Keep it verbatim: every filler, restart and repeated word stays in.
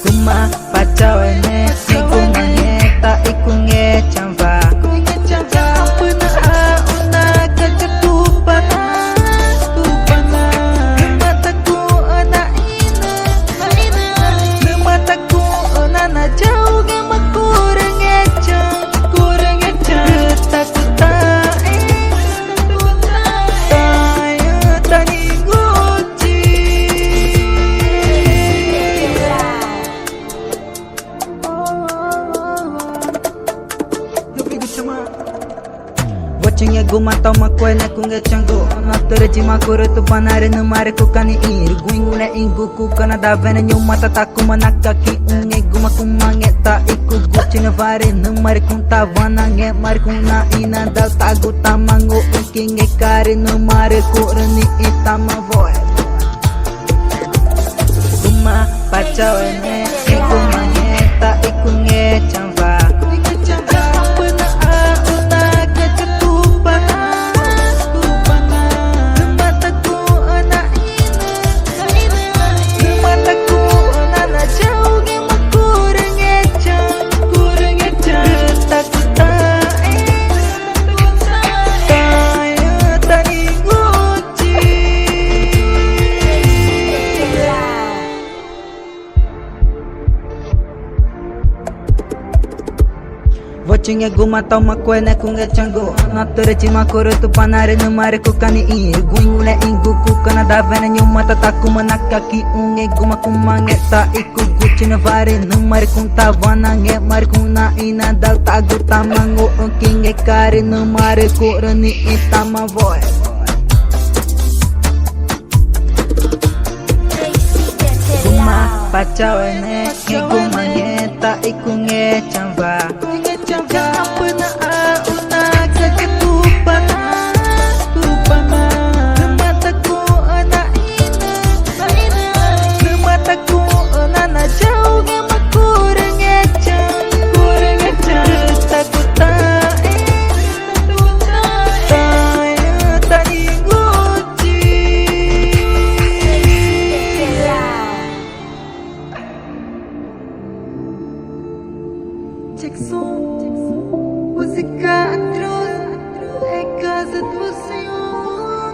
Guma pa chauene, i guma ngeta i cungechaü̃wa. Nüma tacuü̃na ĩnü, nüma tacuü̃na na yauxguma curü ngechaü̃, curü ngechaü̃. Rü tacu taẽ, taẽ ta ninguchi. Wachingeguma tauma cuene cungechaü̃gu, natürü yima curü tupana rü nüma rü cuca nixĩ rü guĩgu rüxĩgu cuca nadawena ñu̱xma ta tacuma naca quixũxü̃. Ngẽxguma cuma ngextá i cuguchi nüwa rü nüma rü cuxü̃ tawa nangẽxma rü cuxü̃ naxĩnü na tagu tama nguxü̃ quingexca̱x rü nüma rü curü nixĩ tama woe. Guma pa chauene, i guma ngeta i cungechaü̃wa. Nüma tacuü̃na ĩnü, nüma tacuü̃na na yauxguma curü ngechaü̃, curü ngechaü̃. Rü tacu taẽ, taẽ ta ninguchi. Wachingeguma tauma cuene cungechaü̃gu, natürü yima curü tupana rü nüma rü cuca nixĩ rü guĩgu rüxĩgu cuca nadawena ñu̱xma ta tacuma naca quixũxü̃. Ngẽxguma cuma ngextá i cuguchi nüwa rü nüma rü cuxü̃ tawa nangẽxma rü cuxü̃ naxĩnü na tagu tama nguxü̃ quingexca̱x rü nüma rü curü nixĩ tama woe. Guma pa chauene, i guma ngeta i cungechaü̃wa. Nüma tacuü̃na ĩnü, nüma tacuü̃na na yauxguma curü ngechaü̃, curü ngechaü̃. Rü tacu taẽ, taẽ ta ninguchi. Jackson, música Atroz, en casa do Senhor.